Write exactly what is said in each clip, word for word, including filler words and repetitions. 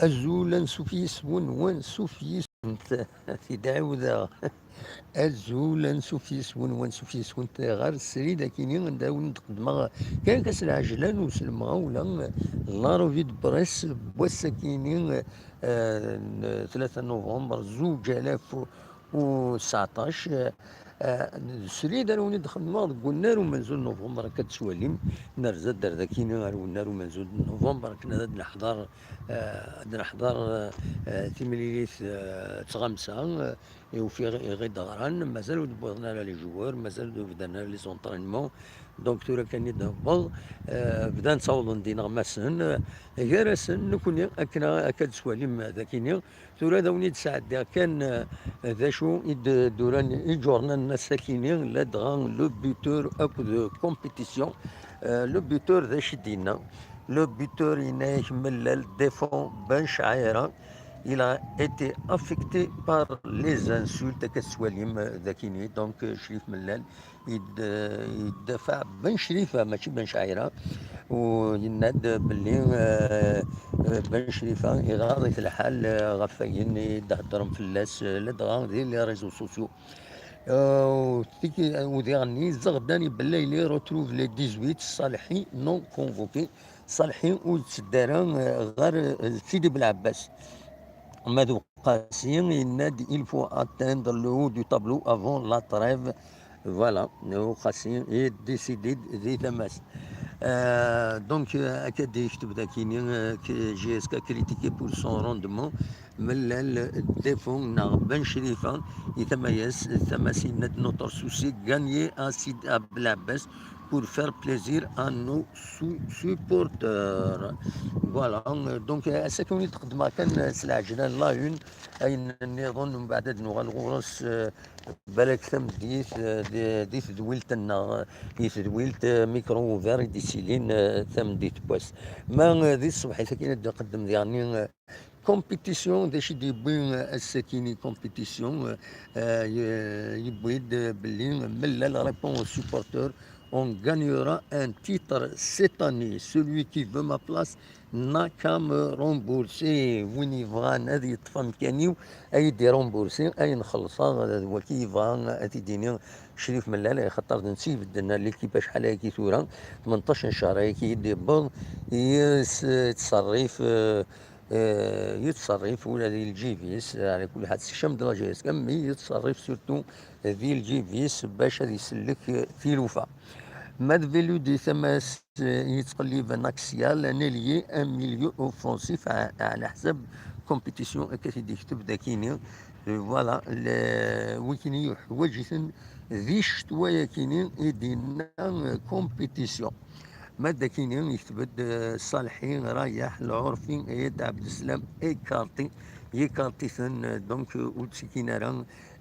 Azul, ansuf yis-wen, wansuf yis-went. Ad t-id-ɛiwdeɣ. Azul, ansuf yis-wen, wansuf yis-went. Ɣer srid akini, anda wen-d-qeddmeɣ kan kas lɛejlan u s lemɣawla, la revue de presse n wass-akini, eh, n tlata novembre, zuǧ alaf u seɛṭac. Eh, eh, srid ara wen-id-xedmeɣ deg unnar umenzu n novembre, akka d-tettwalim. Nerza-d ar dakini, ar unnar umenzu n novembre, akken ad neḥḍer, eh, ad neḥḍer, eh, eh, timlilit, eh, d tɣamsa, eh, i ufiɣ i ɣ-id-ɣran, mazal ur d-wwiḍen ara les joueurs, mazal ur d-bdan ara les entraînements. Donc tura kan i d-newweḍ, eh, bdan ttawḍen-d ineɣmasen, eh, gar-asen nekni, akken a-, akka d-tettwalim dakini. Tura ad awen-id-sɛeddiɣ kan, eh, d acu i d-, d-uran iǧurnan n ass-akini, ladɣa le buteur akked compétition. Eh, le buteur d acu i d-yenna? Le buteur yenna-yak Mellal défend Ben Chaira. Il a été affecté par les insultes, akka tettwalim, eh, dakini. Donc, eh, Crif Mellal yed-, yeddafaɛ Ben Crifa, mačči Ben Chaira. U yenna-d belli, eh, eh, Ben Crifa iɣaḍ-it lḥal, eh, ɣef wayen i d-heddren fell-as, eh, ladɣa di les réseaux sociaux. Eh, u tiki-, u diɣenni, Zeɣdan Ibellayli retrouve les dix-huit, Salḥi non convoqué. Salḥi ur yetteddu ara, eh, ɣer, eh, Sidi Belɛebbas. Ma d Uqasi yenna-d, il faut atteindre le haut du tableau avant la trêve. Voilà, Uqasi est décédé di tama-s. Euh, donc, euh, akka d-yekteb dakini, euh, que J S K critiqué pour son rendement. Mellal défend neɣ Ben Crifa i tama-s, tama-s yenna-d, notre souci, gagner à Sidi Belɛebbas pour faire plaisir à nos sou-, supporters. Voilà, euh, donc, euh, ass-agi ur d-qeddmeɣ kan, euh, s lɛejlan la une, ayen nniḍen, mbeɛd ad nuɣal ɣur-s, euh, balak tameddit, euh, di, di tedwilt-nneɣ, euh, di tedwilt, euh, micro ouvert i d-yettilin, euh, tameddit n wass. Ma, euh, di tṣebḥit-agi ad d-nqeddem diɣenni, euh, compétition, d acu i d-yewwi, euh, ass-akini compétition, euh, euh, ye-, yewwi-d, euh, belli Mellal répond aux supporters, on gagnera un titre cette année. Celui qui veut ma place n'a qu'à me rembourser. Win yebɣan ad yeṭṭef amkan-iw, ad yi-d-iremboursi ayen xellṣeɣ, d waki yebɣa ad t-id-yini Crif Mellal, axaṭer d netta ibedden l'équipe acḥal ayagi tura, tmenṭac n ccher ayagi i d-yewweḍ, yettṣerrif, euh, euh, yettṣerrif ula di lǧib-is, ɛla kulli ḥal, tekcem-d la J S K, mais yettṣerrif surtout di lǧib-is bac ad isellek tilufa. Ma d Bellu di tama-s, euh, yettqellib un axial, un ailier, un milieu offensif, ɛ-, ɛla ḥsab compétition, akka t-id-yekteb dakini. Euh, voilà, le, wikini yuḥwaǧ-iten di ccetwa-yakini i d-yenna, euh, compétition. Ma d akini yekteb-d, euh, Salḥi, Rayaḥ, Lɛurfi, Ayad Ɛebdeslam, écarté, yekarṭi-ten, euh, donc, euh, ur ttikin ara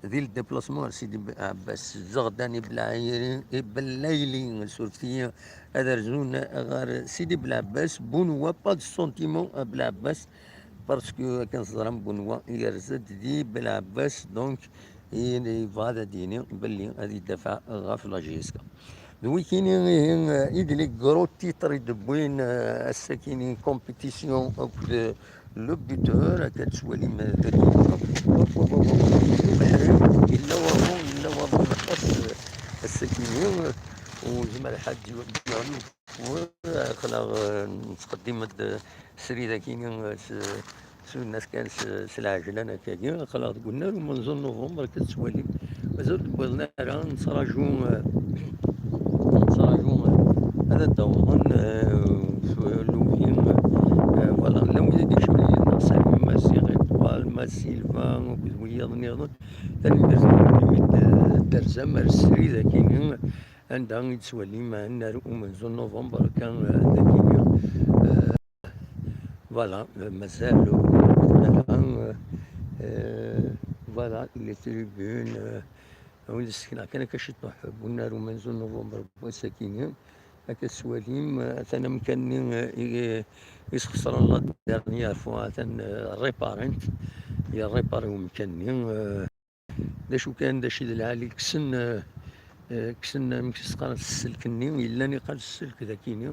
di le déplacement ɣer Sidi Ɛebbas. Zeɣdan Ibelɛayri, Ibellayli, surfet-iyi, ad rzun ɣer Sidi Belɛebbas. Bunwa, pas de sentiment à Belɛebbas, parce que akken teẓram Bunwa yerza-d di Belɛebbas, donc i-, yebɣa ad d-yini belli ad idafeɛ ɣef la J S K. D wikini ihi, eh, i d les gros titres i d-wwin, eh, ass-akini compétition akked, eh, le buteur, akka tettwalim, eh, dagi. Ubeḥri, yella waḍu, yella waḍu aṭas, eh, ass-akini, eh, u yezmer ḥedd yeɣli ufur, eh, aql-aɣ, eh, nettqeddim-d, eh, srid akini, eh, s, s unnas kan s, s lɛejlan akkagi, aql-aɣ deg unnar umenzu n novembre, akka tettwalim. Mazal ur d-wwiḍen ara, nettraǧu, eh, nettraǧu, eh, ad d-awḍen, eh, s lubi, eh, voilà, llan wid i d-ikecmen yid-neɣ, Salim Maziɣ, Étoile, Ma Silva, akked wiyaḍ nniḍen. Tanemmirt imi d-, d-terzam ar srid akini, anda i d-tettwalim, eh, unnar umenzu n novembre, akka, eh, dagi, eh, Voilà, euh, mazal, euh, euh, voilà, les tribunes, euh, win d-ssekneɣ kan akka ciṭuḥ, bunnar umenzu n novembre n wass-akini, akka tettwalim, euh, atan amkan-nni, euh, i, i sxeṣren la dernière fois, atan, euh, réparent, yerripari umkan-nni, euh, D acu kan, d acu i d lɛali, kksen, eh, eh, kksen, amek i s-qqaren, sselk-nni, yellan iqqal sselk d akini.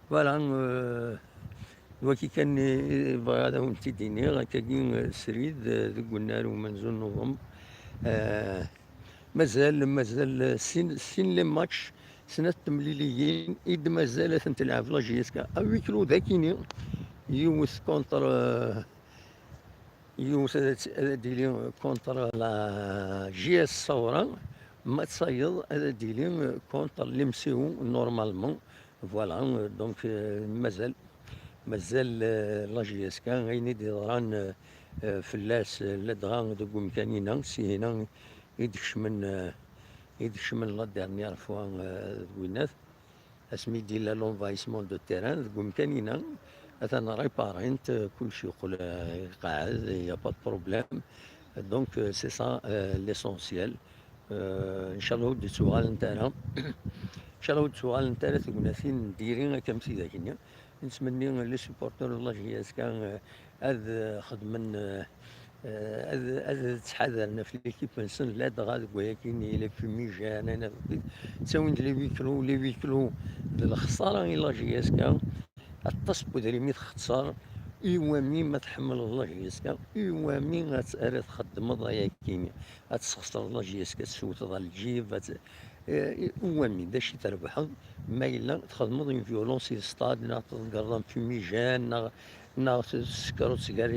Voilà, eh, D wagi kan i bɣiɣ ad awen-t-id-iniɣ, akkagi, eh, srid, eh, deg unnar umenzu n Nuvember. Eh, mazal, mazal, eh, sin, sin les matchs, snat temliliyin i d-mazal ad tent-telɛeb la J S K. À huis clos d akini, yiwet contre, eh, yiwet ad, ad d-tili contre la J S Sawra, ma d tayeḍ ad d-tili contre l'M C O normalement. Voilà, euh, donc, euh, mazal, mazal, euh, la J S K, ayen i d-yeḍran, euh, euh, fell-as, euh, ladɣa deg umkan-ina, sihina i d-kecmen, euh, i d-kecmen la dernière fois, euh, d winnat, asmi d-yella l'envahissement de terrain, deg umkan-ina, atan réparent, euh, kullec yeqqel, euh, iqeɛɛed, y a pas de problème. Donc, euh, c'est ça, euh, l'essentiel. Euh, ncallah ur d-ttuɣalent ara. Ncallah ur d-ttuɣalent ara tegnatin n diri akka am tidak-nni. Nettmenni les supporters n la J S K, euh, ad, euh, xedmen, euh, euh, ad, ad ttḥadaren ɣef l'équipe-nsen, ladɣa deg wayagi-nni, les fumigènes, ayen akk ttawin-d les huis clos, les huis clos d lexsara i la J S K. Aṭas n wedrim i txeṣṣer, iwami ma tḥemmleḍ la J S K, iwami ad, ara txeddmeḍ ayagi, ad tesxeṣreḍ la J S K, ad teswteḍ ɣer lǧib, ad t-, eh, iwami, d acu i trebḥeḍ ma yella txedmeḍ une violence i le stade, neɣ tḍeggreḍ un fumigène, neɣ, neɣ tessekruḍ gar,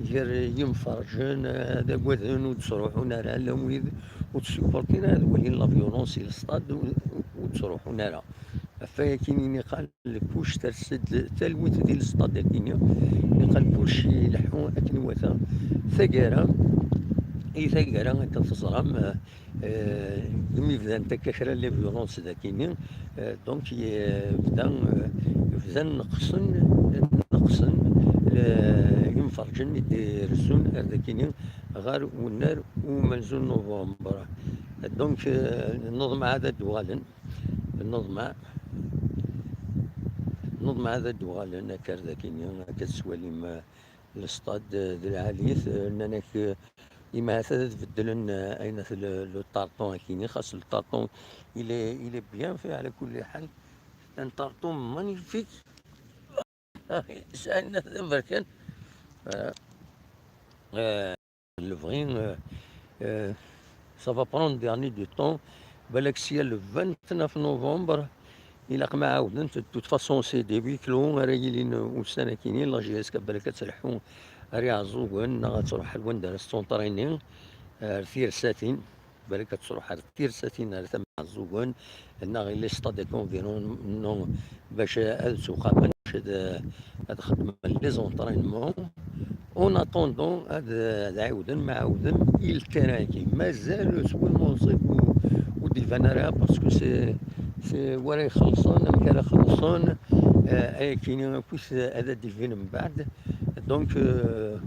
gar yimferǧen, eh, ad agaden, ur d-ttruḥun ara, llan wid ur d-supportin ara ad walin la violence i le stade, ur, ur d-ttruḥun ara. Ɣef wayagi i niqal kullec ters-d talwit di lestad-agi-nni, niqal kullec ileḥḥu akken iwata. Taggara, i taggara akka teẓram, eh, imi bdant akka kra n les violences dagi-nni, eh, donc, eh, bda, eh, bdan neqsen, neqsen, eh, yimferǧen i d-irezzun ar dagi-nni ɣer unnar umenzu n November. Donc, eh, neḍmeɛ ad d-uɣalen. Neḍmeɛ, neḍmeɛ ad d-uɣalen akka ar dagi-nni, akka tettwalim, eh, lestad, eh, d lɛali-t, eh, nnan-ak, eh, imhat ad beddlen, eh, ayen at le, le tartan akini, xas le tartan, il est, il est bien fait, ɛla kulli ḥal. Un tartan magnifique. Sɛan aberkan. Eh, eh, Lebɣi, euh, euh, ça va prendre dernier du temps. Balak sya le vingt-neuf novembre, ilaq ma ɛawdent, de toute façon, c'est des huis clos ara yilin ussan akini, la J S K balak ad tleḥḥu ar Iɛeẓẓugen, neɣ ad truḥ ar wanda ara tettunṭrini, ar Tirsatin, balak ad truḥ ar Tirsatin, ar tama n Iɛeẓẓugen, neɣ les stades environnants, bac ad ttuqamen, bac ad, ad xedmen les entraînements. En attendant, ad, ad ɛiwden, ma ɛawden, i le terrain-agi. Mazal s wul munṣib ur, ur d-iban ara, parce que c'est, c'est wara ixellṣen, amek ara xellṣen, euh, ayakini akk ad d-ibin mbeɛd. Donc, euh,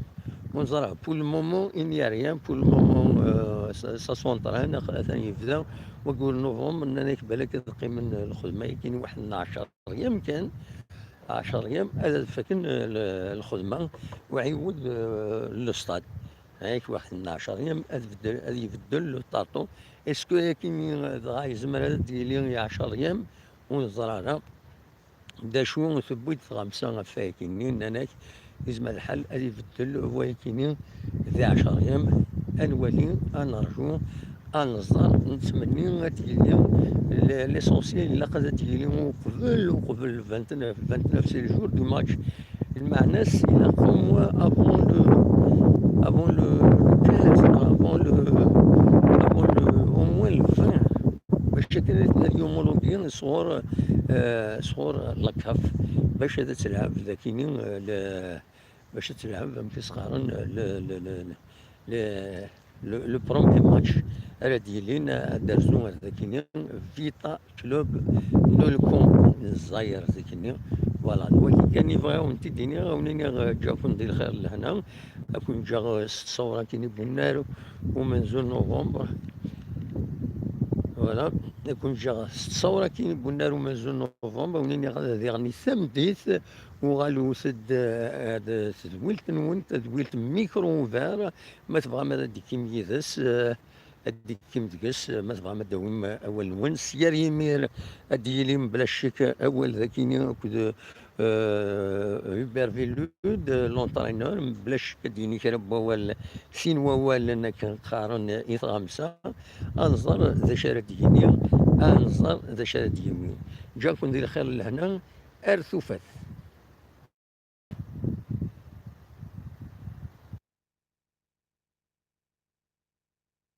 ur neẓra. Pour le moment, il n'y a rien. Pour le moment, euh, ça, ça s'entraîne, atan yebda. Wagi ur novembre, nnan-ak balak ad qqimen lxedma-agi n waḥed n ɛecṛ yam kan, ɛecṛ yam, ad faken, eh, l-, lxedma, uɛiwed, eh, le stade. Yak waḥed n ɛecṛ yam, ad beddel, ad ibeddel le tartan. Est-ce que akini dɣa yezmer ad d-yili i ɛecṛ yam? Ur neẓra ara. D acu tewwi-d tɣamsa ɣef wayagi-nni? Nnan-ak, yezmer lḥal ad ibeddel wayagi-nni di ɛecṛ yam. Ad nwali, ad nerju, ad nẓer, nettmenni ad d-yili. Le-, l'essentiel, ilaq ad d-yili uqbel, uqbel le vingt-neuf, vingt-neuf, c'est le jour du match. Lmeɛna-s, ilaq au moins avant le, avant le quinze, avant le, avant le, au moins le vingt. Bac akken ad homologuer sɣur, eh, sɣur la CAF, bac ad telɛeb dakini, eh, le, bac ad telɛeb, amek i s-qqaren, le, le, le, le, le, le premier match ara d-yilin, ad d-rzu ar dakini, Vita Club Nolkom n Zzayer, dakini. Voilà, d wagi kan i bɣiɣ ad wen-t-id-iniɣ, ad wen-iniɣ, eh, ǧǧaɣ-ken di lxir d lehna, ad ken-ǧǧeɣ, eh, s ttṣawra kini n unnar umenzu n novembre. Voilà, ad ken-ǧǧeɣ s ttṣawra kini n unnar umenzu n novembre, ad wen-iniɣ ad diɣen i tameddit, uɣalut-d, eh, ad tedwilt-nwen, tadwilt micro ouvert, ma tebɣam ad d-tekkim yid-s, eh, ad d-tekkim deg-s, ma tebɣam ad d-tawim awal-nwen. S yir yimir ad d-yili mebla ccek awal dakini akked, euh, Hubert Velud, l'entraîneur, bla ccek ad d-yini kra n wawal, sin wawalen akken qqaren i tɣamsa, ad nẓer d acu ara d-yini, ad nẓer d acu ara d-yini. Ǧǧan-ken di lxir, lehna, ar tufat.